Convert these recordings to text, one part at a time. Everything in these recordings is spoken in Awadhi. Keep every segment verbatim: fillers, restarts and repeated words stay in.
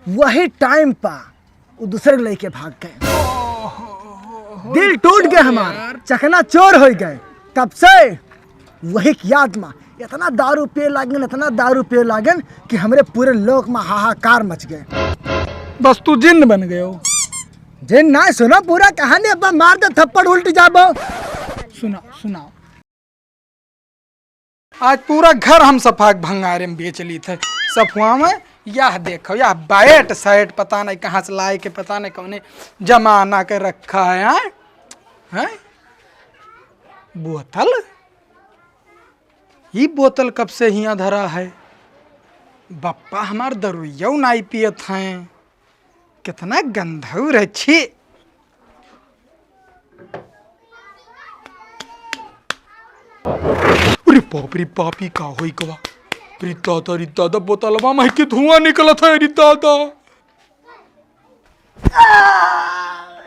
वही टाइम पा वो दूसरे लइके भाग गए। ओहो, दिल टूट गए हमार, यार। चकनाचूर होइ गए। तब से वही की याद मा इतना दारू पिए लागन, इतना दारू पिए लागन कि हमरे पूरे लोक मा हाहाकार मच गए। बस तू जिन्न बन गयो। जिन्न ना, सुनो पूरा कहानी, अब मार दे थप्पड़ उल्ट जाबो। सुनाओ, सुनाओ। आज पूरा घर हम सफा के भंगारे में बेच ली थे। सफुआ में यह देखो, यह बैट सैट पता नहीं कहाँ से लाए के, पता नहीं कौने जमाना के रखा है, हाँ? हैं? बोतल? ई बोतल कब से हियाँ धरा है? बप्पा हमार दरुइयौ नाई पियत हैं। कितना गंधौर है, छी। अरे बाप रे बाप, ई का होई गवा? रे दादा, रे दादा, बोतलवा में के धुआं निकलत है, रे दादा। आ,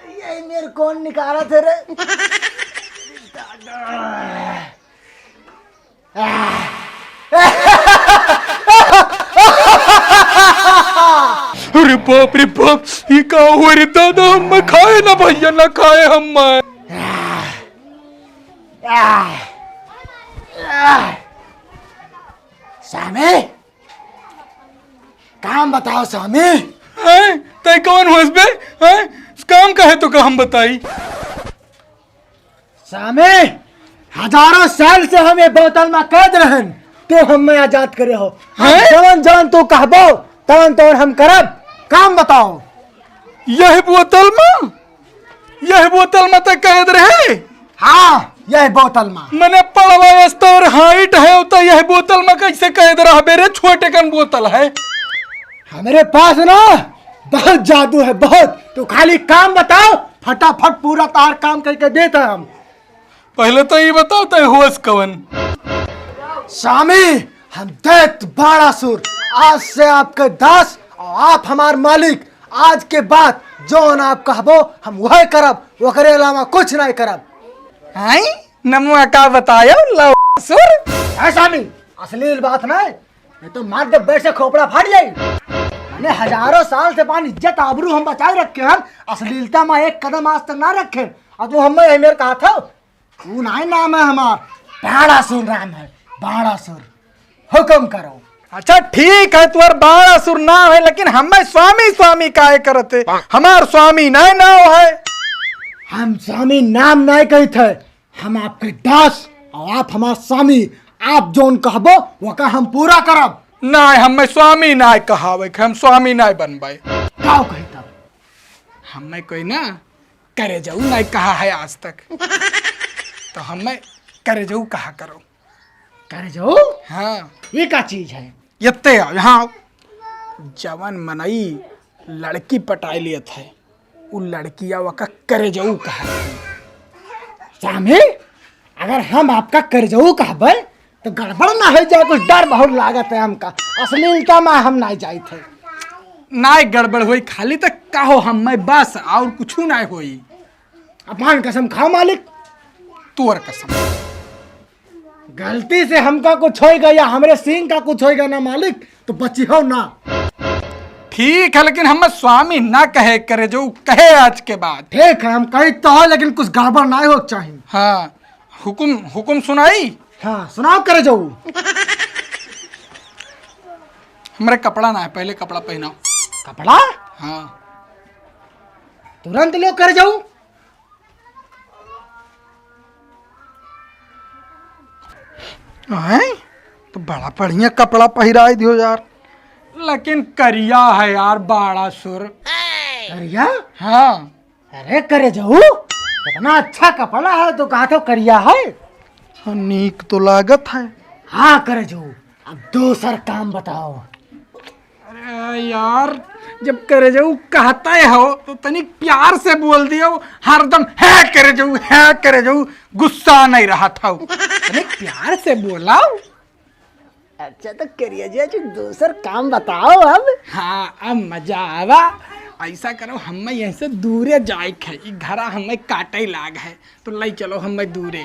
ये मेरे कौन निकाला थे रे? अरे बाप रे बाप, ई का हुआ रे दादा, हम खाए ना भैया, ना खाए हम। स्वामी, काम बताओ स्वामी। हैं? तै कौन होस बे? हैं? काम का है तो का हम बताई? स्वामी, हजारों साल से हम ये बोतल में कैद रहन, तो हमें आजाद करे हो। हैं? जवन जवन तू कहबो, तवन तवन हम करब। काम बताओ। यह बोतल में? यह बोतल में तै कैद रहे? हाँ, यह बोतल में। मने पड़वा स्तर हाइट है, तो यह बोतल में कैसे कैद रहबे रे? छोटे कन बोतल है। हमरे पास ना बहुत जादू है, बहुत। तू खाली काम बताओ, फटाफट पूरा तार काम करके देता हम। पहले तो ये बताओ, तै होस कवन? स्वामी, हम दैत्य बाणासुर, आज से आपके दास और आप हमार मालिक। आज के बाद जौन आप कहबो, हम वह करब, ओकरे अलावा कुछ नहीं करब। आई नमुआ का बतायो, लवासुर। है स्वामी, अश्लील बात नहीं, नहीं तो मार दे बैठ से खोपड़ा फाट जाई। मैंने हजारों साल से पान इज्जत आबरू हम बचाए रखे हैं, अश्लीलता में एक कदम आज तक ना रखे। और तू हमें यही मेरे कहा था, तू नाई नाम है हमार, बाणासुर नाम है, बाणासुर। हुक्म करो। अच्छा ठीक है, तुअर बाणासुर नाम है, लेकिन हमें स्वामी स्वामी काहे करते? हमार स्वामी नाई नाम है। हम स्वामी नाम नाई कही थे, हम आपके दास और आप हमार स्वामी। आप जौन कहबो, वका हम पूरा करब। नाई, हमें स्वामी नाई कहावे के, हम स्वामी नाई बनबे। का कही तब? हमें कोई ना करेजऊ नाई कहा है आज तक। तो हमें करेजऊ कहा करो। करेजऊ? हाँ। ये का चीज है? यत्ते आओ, यहाँ आओ। जवन मनई लड़की पटाए लियत है, उ लड़किया वका करेजऊ कहा है। स्वामी, अगर हम आपका करेजऊ कहबे, तो गड़बड़ ना हो जाए, कुछ डर बहुत लागत है हमका। अश्लीलता में हम नाई जाइत है। नाई गड़बड़ होई, खाली तक कहो हम मैं बस, और कुछ नाई होई। अपन कसम खाओ मालिक। तोर कसम। गलती से हमका कुछ होइगा या हमरे सिंह का कुछ होइगा ना मालिक, तो बची हो ना। ठीक है, लेकिन हम स्वामी ना कहे करेजऊ, कहे आज के बाद। ठीक है, हम कही तो हो, लेकिन कुछ गड़बड़ ना हो चाहिए। हाँ, हुकुम, हुकुम सुनाई? हाँ, सुनाओ करेजऊ। हमरे कपड़ा ना है, पहले कपड़ा पहनाओ। कपड़ा? हाँ। तुरंत लो करेजऊ। हैं? तो बड़ा बढ़िया कपड़ा पहिराई दियो यार, लेकिन करिया है यार, बाणासुर। करिया? हाँ। अरे करेजऊ, इतना अच्छा कपड़ा है तो कहा तो करिया है। हाँ, नीक तो लागत है। हाँ करेजऊ, अब दूसर काम बताओ। अरे यार, जब करेजऊ कहता है हो तो तनिक प्यार से बोल दियो, हरदम है करेजऊ, है करेजऊ, गुस्सा नहीं रहा था। तनिक प्यार से बोलाओ। अच्छा तो करेजऊ, तू दूसर काम बताओ अब। हाँ, अब मजा आवा। ऐसा करो, हमें यहीं से दूरे जाए के है, ई घरा हमें काटे लाग है, तो ले चलो हमें दूरे।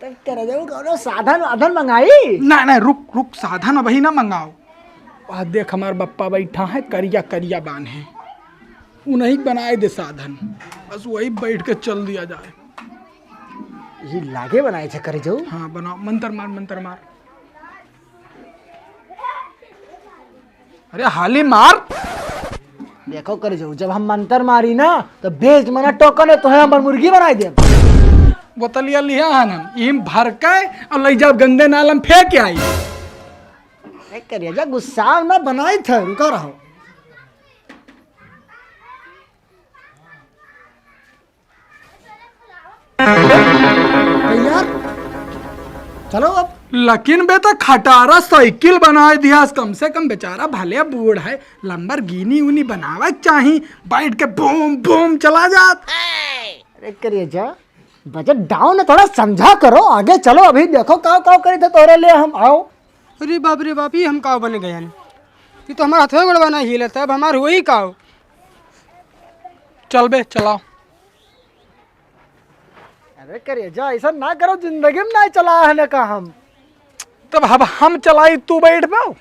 तो करेजऊ, कौनो साधन वाधन मंगाई? ना, ना, रुक, रुक, साधन अबही ना मंगाओ। वह देख, हमार बप्पा बैठा है, करिया करिया बान्हे, उन्हीं बनाए दे साधन, बस वही बैठ के चल दिया जाए। ये लागे बनाए छे करे जाऊ। हाँ, बनाओ, मंत्र मार, मंत्र मार। अरे हाली मार। देखो करे जाऊ, जब हम मंत्र मारी ना, तो बेच मना टोकन है, तो है हमार मुर्गी बनाए दे। बोतलिया लिया हन हम, इम भर के और ले जाओ गंदे नाल में फेंक आई। अरे करे जा, गुस्सा ना बनाई थे, रुका रहो। तैयार? चलो अब। लेकिन बे तो खटारा साइकिल बनाए दिया, कम से कम बेचारा भले बूढ़ है, लंबरगिनी उनी बनावे के चाही, बैठ के बूम बूम चला जात। अरे करे जा, बजट डाउन है, थोड़ा समझा करो, आगे चलो, अभी देखो काव काव करे थे तोरे लिए हम, आओ। अरे बाप रे बाप, ये हम काव बन गए हैं? ये तो हमारा हथवे गोड़वा नहीं हिलत है, अब हमार हुई काव? चल बे, चलाओ। अरे करे जा, ऐसा ना करो, जिंदगी में नहीं चला है ना का हम। तब अब हम चलाई, तू बैठ पाओ?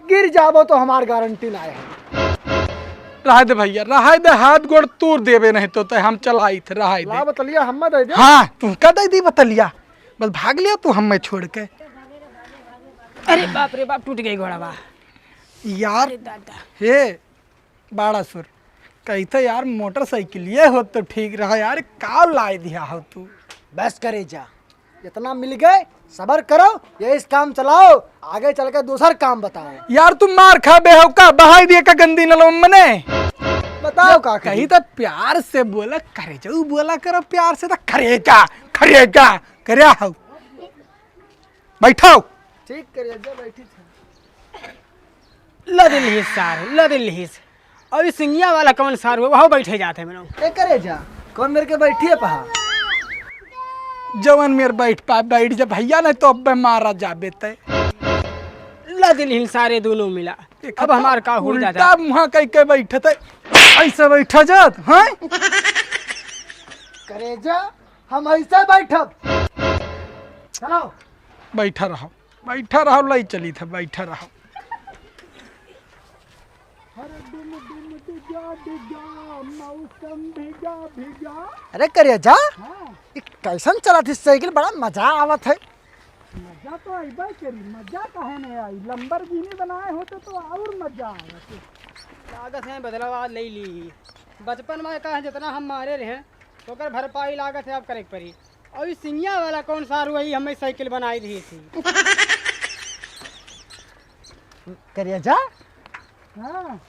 गिर जाबो तो हमार गारंटी ना है। रहा दे भैया, रहा दे, हाथ गोड़ तूर देबे नहीं तो, ते हम चलाई थे, रहा दे। ला बतलिया, हम दे दे। हाँ, तू का दे दी बतलिया, बस भाग लिया तू हमें छोड़ के। अरे बाप रे बाप, टूट गई घोड़वा। यार, अरे दादा। हे, बाड़ा सुर, कही थे यार, मोटरसाइकिल ये हो तो ठीक रहा यार, का लाए दिया हो तू? बस करे जा, जितना मिल गए, सबर करो, यही से काम चलाओ, आगे चल के दूसर काम बताओ। यार, तू मार खा बे हो का, बहाई दिए का गंदी नलवा मने? बताओ का करी? कही तो प्यार से बोला, करे जाऊ बोला करो प्यार से, तो करे जा, करे जा, करे हो। बैठाओ। ठीक करे जा, बैठी थे। ल दिल हिस सार, ल दिल हिस। अभी सिंगिया वाला कौन सार हुआ, वहाँ बैठे जाते हैं मनो। ए करे जा, कौन मेरे के बैठी है पहा? जवन मेरे बैठ पा, बैठ जा भैया, नहीं तो अब मारा जाबे ते। ल दिल हिल सारे दोनों मिला। देखा अब तो हमार का हो उल्टा दादा? मुँह कह के बैठे थे, ऐसे बैठा जात, हैं? करे जा, हम ऐसे बैठब। चलो। बैठा रहो, बैठा रहो, लई चली था, बैठा रहो। अरे डुम डुम डिगा डिगा, मौसम भिगा भिगा। अरे करिया जा, हाँ। ई कैसन चलत ही साइकिल, बड़ा मजा आवत है। मजा तो अइबे करी, मजा काहे नहीं आई? लंबरगिनी बनाए होते तो और मजा आवत। लागत है बदलावा ले ली। बचपन में कहा जितना हम मारे रहे, ओकर भरपाई लागत है अब करे के परी। और ई सिंगिया वाला कौन सार हुआ, ई हमें साइकिल बनाई दी थी। करिया जा। हाँ।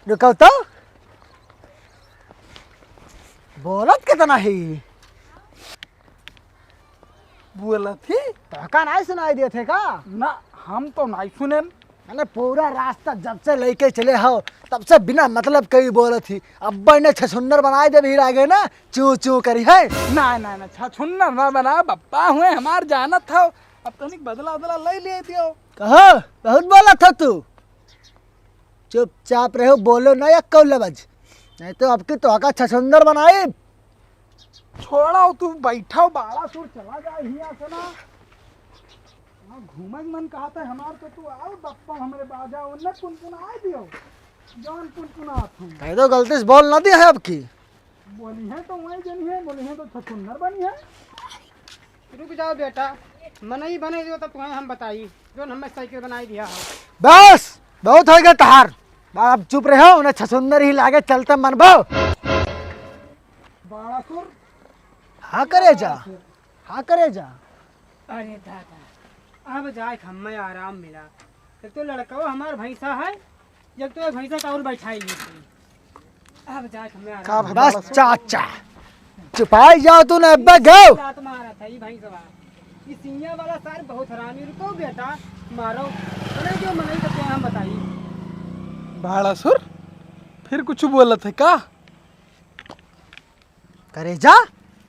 रुको तो। बोलत कितना है? बोलत ही? तोहका नाई सुनाई देत है का? ना, हम तो नाई सुनेन। अरे पूरा रास्ता जब से लेके चले हो, तब से बिना मतलब के ही बोलत ही। अब्बा ने छछुन्नर बनाए दे भी लागे ना, चू चू करी है। ना, ना, ना, छछुन्नर ना बना, बप्पा हुए हमार जानत हो। अब तनिक बदला बदला ले लिए दियो। कहो, बहुत बोलत हो तू। चुपचाप रहो, बोलो ना एक कौ लफ्ज, नहीं तो अब की तोहका छछुन्नर बनाई। छोड़ो, तू बैठो, बाड़ा सुर चला जाए हियाँ से ना। हाँ, घूमे के मन कहत है हमार, तो तू आओ, बप्पा हमरे बाजा ओन्ने पुनपुनाए दियो, जौन पुनपुनात हूँ। कह दो, गलती से बोल ना दिया है अब की। बोली है तो वही जनी है, बोली है तो छछुन्नर बनी है। रुक जाओ बेटा, मनई बने दियो तब तुम्हें हम बताई, जौन हमें साइकिल बनाई दिया हो। बस, बहुत हो गया तहार। अब चुप रहो, उन्हें छछुन्नर ही लागे, चलते मनबो। बाड़ा सुर। हाँ करे जा, हाँ करे जा। अरे दादा, अब जाए हमें आराम मिला। एक तो लड़कवा हमार भैंसा है, जब तो एक भैंसा का और बैठाई ली थी। अब जाए हमें का आराम। बस चाचा, चुपाई जाओ तू ना, अब्बे गो। लात मारा था ई भैंसवा। ई सिंगिया वाला सार बहुत हरामी। रुको बेटा, मारो। अरे जो मनई तो क्या हम बताई। बाड़ा सुर, फिर कुछ बोलत है का? करेजा,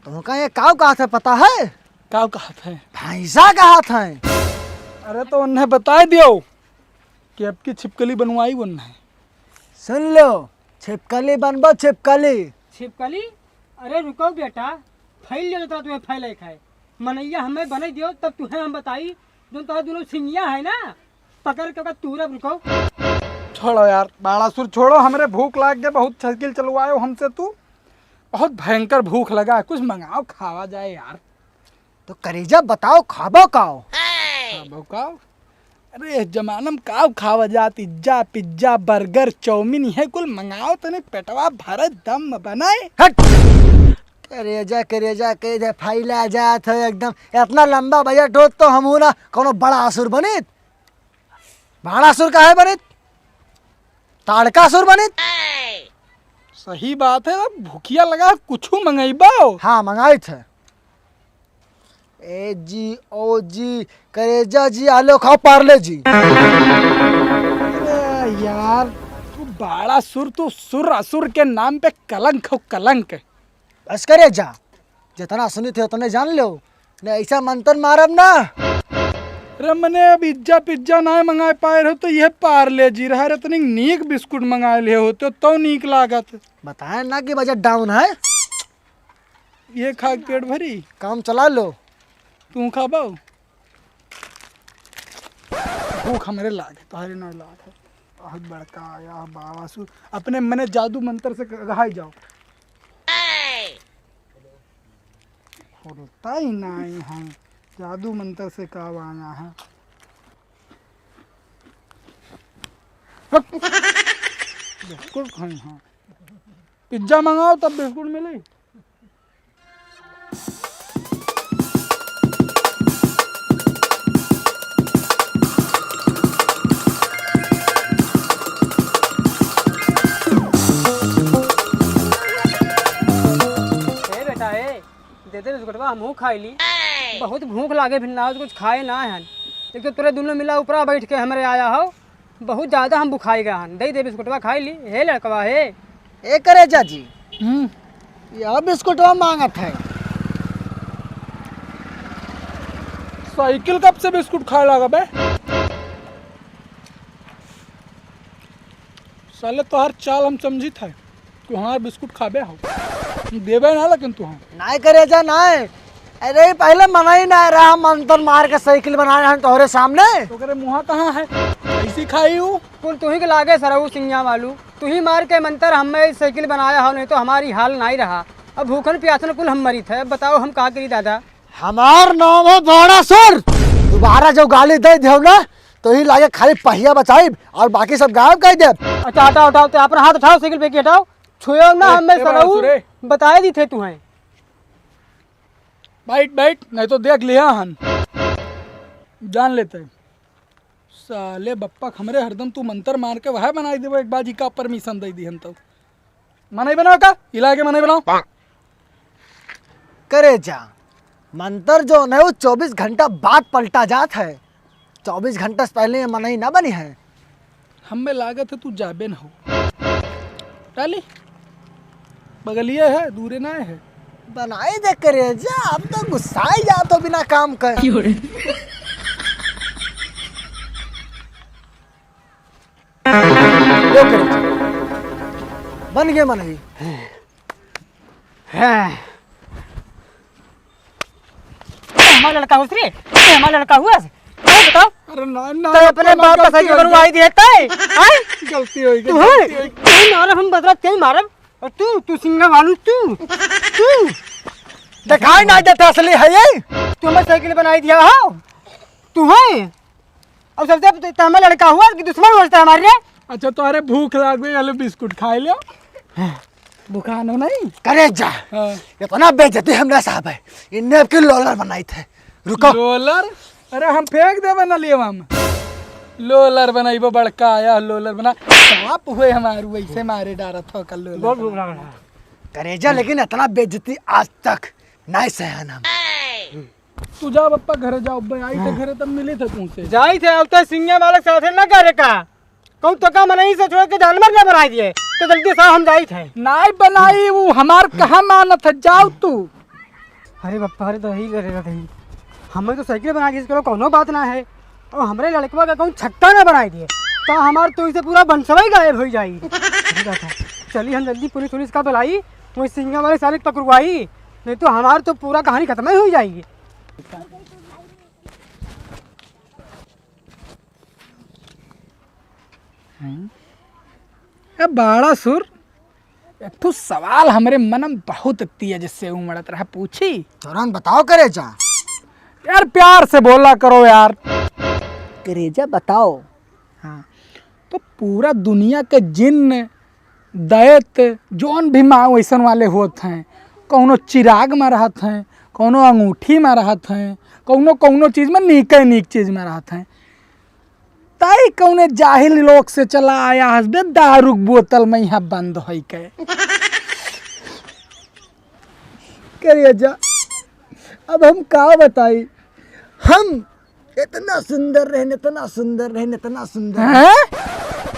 तुमका ये काव कहत है पता है? काव कहत है? भैंसा कहत है। अरे तो उन्हें बताए दियो कि अब की छिपकली बनवाई उन्हें। सुन लो, छिपकली बनबो, छिपकली। छिपकली? अरे रुको बेटा, फैल लियो तो तुम्हें फैले खाए। मनैया हमें बने दियो, तब तुम्हें हम बताई, जो तुम्हारे दोनों सिंगिया है ना, पकड़ के ओका तूरब, रुको। छोड़ो यार, बाणासुर छोड़ो, हमरे भूख लाग गए, बहुत साइकिल चलवायो हमसे तू। बहुत भयंकर भूख लगा है, कुछ मंगाओ, खावा जाए यार। तो करेजा बताओ, खाबो काओ? खाबो काओ? अरे, इस जमाना में काओ खावा जात, इज्जा, पिज्जा, बर्गर, चाउमीन, इहे कुल मंगाओ, तने पेटवा भरे, दम बनाए। हट! करेजा, करेजा, करेजा फैला जात है एकदम। इतना लंबा बजट होत तो हमहू ना कोनो बड़ा असुर बनित। बाणासुर काहे बनित? ताड़कासुर बनित। सही बात है, अब भुखिया लगा, कुछू मंगइबो। हाँ, मंगाइत है। ए जी, ओ जी, करेजा जी, आलो खाओ पार्ले जी। अरे यार, तू बाणासुर, तू सुर असुर के नाम पे कलंक हो, कलंक। बस करे जा, जितना सुनी थे उतने जान लो, नहीं ऐसा मंत्र मारब ना। अरे मने अब इज्जा पिज्जा ना मंगाए पाए रहो तो यह पार्ले जी रहा रे, तनिक नीक बिस्कुट मंगाए ले होते तो नीक लागत। बताए ना कि बजट डाउन है। ये खा के पेट भरी। काम चला लो। तू खाबो? भूख हमरे लाग है, तोहरे ना लाग है। बहुत बड़का आया बाणासुर, अपने मने जादू मंत्र से रहाई जाओ। होता ही नहीं है, जादू मंत्र से का आया है। बिस्कुट खाई हाँ, पिज्जा मंगाओ तब बिस्कुट मिले। ए बेटा, ए, दे दे बिस्कुटवा, हमहू खाई ली। बहुत भूख लागे, फिर ना कुछ खाए ना हन। एक तो तोरे दोनों मिला ऊपरा बैठ के हमरे आया हो, बहुत ज्यादा हम भुखाई गए हन। दे दे बिस्कुटवा, खाई ली। हे लड़कवा, हे। ए करेजा जी, हम्म। यह बिस्कुटवा मांगत है। साइकिल कब से बिस्कुट खाए लागा बे? साले तोहार चाल हम समझित है, तू हमार बिस्कुट खाबे हो, देबे ना लेकिन तू हम। नाय करेजा नाय, अरे पहले मनई ना रहा, मंत्र मार के साइकिल बनाए हैं तोहरे सामने। तो करे मुँहा कहाँ है, कैसी खाई हूँ? कुल तू ही के लागे सरऊ सिंगिया वालू, तू ही मार के मंत्र हमें साइकिल बनाया हो, नहीं तो हमारी हाल नाई रहा। अब भूखन प्यासन कुल हम मरी थे, अब बताओ हम का करी दादा? हमार नाम है बाणासुर, दोबारा जो गाली दे दियो ना तो ही लागे खाली पहिया बचाइब और बाकी सब गायब कर देब। अच्छा हटाओ हटाओ, तो अपना हाथ उठाओ, साइकिल पे की हटाओ, छुएओ ना ए, हमें ए सरऊ, बाणासुर, ए। बताए दी थे तुम्हें। बैठ बैठ, नहीं तो देख लिया हन, जान लेते। साले बप्पा हमरे हरदम तू मंत्र मार के वह बनाई देबो, एक बाजी का परमिशन दे दी हम तो। मनई बनाओ का? इलाके मनई बनाओ। करे जा, मंत्र जो है वो चौबीस घंटा बाद पलटा जात है। चौबीस घंटा से पहले ये मनई ना बनी है। हमें लागत है तू जाबे न हो। डाली, बगलिए है, दूरे ना है। बनाई दे करे जा, अब तो गुस्सा ही जात हो बिना काम कर। क्यों रे? लो करे जा। बन गए मनई। हैं। ते हमारा लड़का हुआ रे? ते हमारा लड़का हुआ? अरे बताओ। अरे ना, ना, तो अपने बाप का साइकिल बनवाई दिए तय? हैं? गलती हो गई, तू है? गलती हो गई। तू मारब हम बदला, तू मारब। और तू, तू सिंगा वालू, तू, तू। दिखाई ना देता असली है ये। तू हमारी साइकिल बनाई दिया हो? तू है? अब सबसे त-, त-, हमारा लड़का हुआ कि दुश्मन हुआ हमारे रे? अच्छा, तोहरे भूख लाग गई, हलो बिस्कुट खाए लो। भुखान हो नहीं? करे जा। हाँ। इतना बेइज्जती हम ना साहब है। इन्ने अब की लोलर बनाई थे। रुको। लोलर? अरे हम फेंक देबे ना लेवा हम। लोलर बनाइबो बड़का आया लोलर बना। बाप हुए हमारू वैसे मारे डारत हो कल लोलर बहुत भूख बना। लागल है। करे जा, लेकिन इतना बेइज्जती आज तक नहीं सहन हम। तू जा बप्पा घरे जाओ, बे आई थे घरे तब मिली थे तुमसे। जाई थे, अब तो सिंगे वाले के साथे ना करे का। कहूँ तो का मनई से छोड़ के जानवर ना बनाई दिए, तो जल्दी से हम जाई थे। नाई बनाई, वो हमार कहाँ मानत है, जाओ तू। अरे बप्पा, अरे तो यही करे रहते हैं। हमें तो साइकिल बना के इसके कौनो बात ना है, और हमरे लड़कवा का कहूँ छक्का ना बनाई दिए, तो हमार तो इसे पूरा बंसवा ही गायब हो जाई। सही बात है। चली हम जल्दी पुलिस, पुलिस का बुलाई, वही सिंगे वाले साले के पकड़वाई, नहीं तो हमार तो पूरा कहानी खत्म ही हो जाएगी। हम्म। ए बाड़ा सुर, एक ठो सवाल हमरे मन में बहुत तेज से उमड़त रहा, पूछी? तुरंत बताओ करेजा। यार प्यार से बोला करो यार। करेजा बताओ। हाँ, तो पूरा दुनिया के जिन्न, दैत, जौन भी माँ वैसन वाले होत हैं, कौनो चिराग में रहत हैं, कौनो अंगूठी में रहत हैं, कौनो, कौनो चीज में, नीके नीक चीज में रहत हैं। ताई कौने जाहिल लोग से चला आया हस बे, दारू के बोतल में यहाँ बंद होई के। करेजा, अब हम का बताई, हम इतना सुंदर रहन, इतना सुंदर रहन, इतना सुंदर। हैं?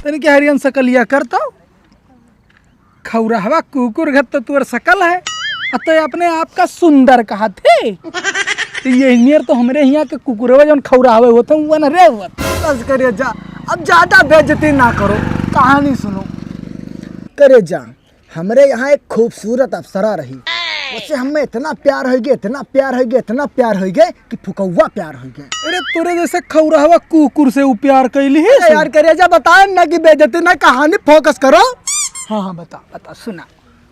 तनी के हरियन सकलिया करता? खौरहवा कुकुर घत तो तोर सकल है, आ तो अपने आप का सुंदर कहत है। तो ये नियर तो हमरे हियाँ के कुकुरवा जौन खौरहवा होत है, वो न रे होत। बस करेजा, अब ज्यादा बेइज्जती ना करो, कहानी सुनो। करेजा, हमरे यहाँ एक खूबसूरत अप्सरा रही, उससे हमें इतना प्यार होइ गए, इतना प्यार होइ गए, इतना प्यार होइ गए कि फुकौआ प्यार होइ गए। अरे तोरे जैसे खौरहवा कुकुर से उ प्यार कैली है अरे से? यार करेजा, बताए ना कि बेइज्जती ना, कहानी focus करो। हाँ, हाँ, बता, बता, सुना।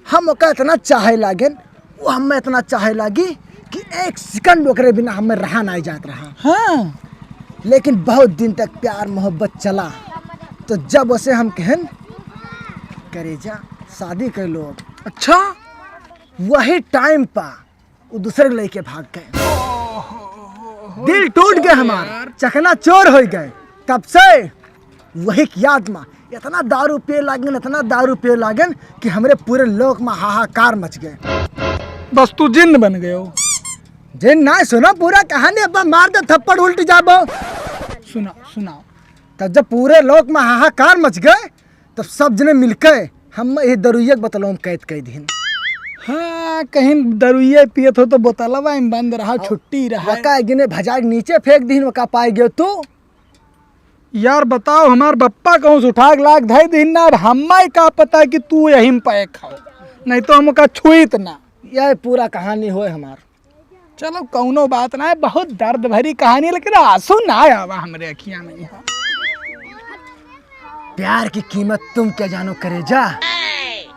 हम ओका इतना चाहे लागेन, वो हमें इतना चाहे लागी कि एक second ओकरे बिना हमें रहा नाहीं जात रहा। हाँ। लेकिन बहुत दिन तक प्यार मोहब्बत चला, तो जब उसे हम कहन, "करेजा, शादी कर लो अब।" अच्छा। वही time पा वो दूसरे लइके भाग गए। दिल टूट गए हमार, चकनाचूर होइ गए। तब से वही की याद मा इतना दारू पिए लागेन, इतना दारू पिए लागेन कि हमरे पूरे लोक मा हाहाकार मच गए। बस तू जिन्न बन गयो। जिन्न ना, सुनो पूरा कहानी, अब मार दे थप्पड़ उल्ट जाबो। सुनाओ, सुनाओ। तब जब पूरे लोक मा हाहाकार मच गए, तब सब जने मिलके हम ये दरुइया के बोतलवा में कैद कर दीन। हाँ, कहीं दरुइया पियत हो तो बोतलवा में बंद रहा, छुट्टी रहा। वका एक जने भजा के नीचे फेंक दीन, वका पाए गयो तू। यार बताओ, हमार बप्पा कहूँ से उठा के लाग धई दीन ना, अब हम्मा का पता कि तू यही में पैक हो, नहीं तो हम ओका छुईत ना। यह पूरा कहानी होय हमार। चलो, कौनो बात ना है, बहुत दर्द भरी कहानी, लेकिन आंसू ना आवा हमरे अखियां में यहाँ। प्यार की कीमत तुम क्या जानो करेजा।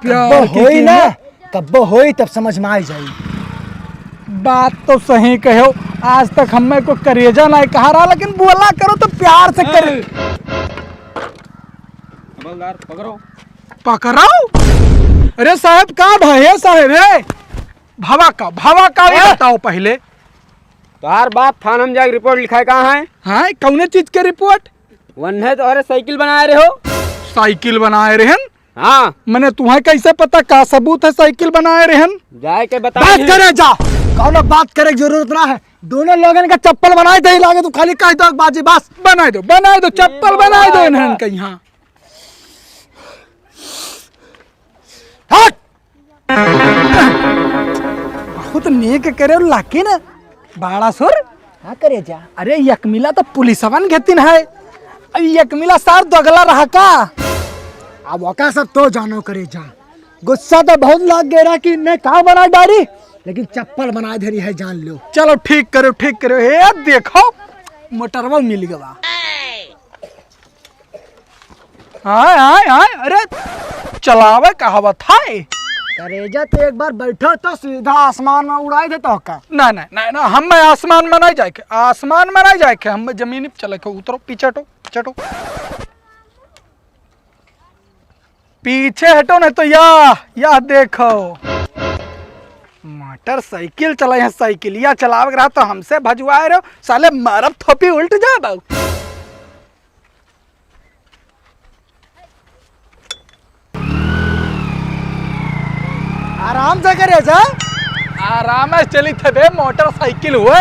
प्यार कब्बो की होई ना, कीमत? कब्बो होई तब समझ में आई जाई। बात तो सही कहो, आज तक हमें को करेजा ना कहा रहा, लेकिन बोला करो तो प्यार से करे। हवलदार, पकड़ो। पकड़ो? अरे साहब, का भय है साहब रे? भवा का, भवा का, ये ए! बताओ पहिले। तोहार बाप थाना में जाके रिपोर्ट लिखाए कहाँ है? हाँ, कौने चीज के रिपोर्ट? वन्हे तोहरे साइकिल बनाए रहे हो। साइकिल बनाए रहन? हाँ। मने तुम्हें कैसे पता, का सबूत है साइकिल बनाए रहन? जाए के बता बात दे। करे जा, कौनो बात करे की जरूरत ना है। दोनों लोगन का चप्पल बनाए दे लागे, तू खाली कह दो बाजी बस। बनाए दो, बनाए दो, चप्पल बनाए दो इन्हन के यहाँ। हट! बहुत नेक करे लाकिन बाड़ा सुर। हाँ करेजा। अरे यकमिला तो पुलिसवन घेतिन है, अब यकमिला सार दोगला रहा का? अब ओका सब तो जानो करेजा। गुस्सा तो बहुत लाग गया रहा कि ने का बना डारी, लेकिन चप्पल बना धरी है, जान लो। चलो ठीक करो, ठीक करो। हे देखो, मोटरवा मिल गवा। आय, आय, आय, अरे, चलावे कहावत है। करेजा तो एक बार बैठो तो सीधा आसमान में उड़ाई देता हो का? ना, ना, ना, ना, हम आसमान में नहीं जाए के, आसमान में नहीं जाए के, हम जमीन पे चले के, उतरो, पीछे हटो, पीछे हटो। पीछे हटो नहीं तो या, या देखो। मोटरसाइकिल चला, यहाँ साइकिलिया चलावे के रहा तो हमसे भजवाए रहो, साले मारब थोपी उल्ट जा बाऊ। आराम से करे जा। आराम से चली थे बे, मोटरसाइकिल हुए।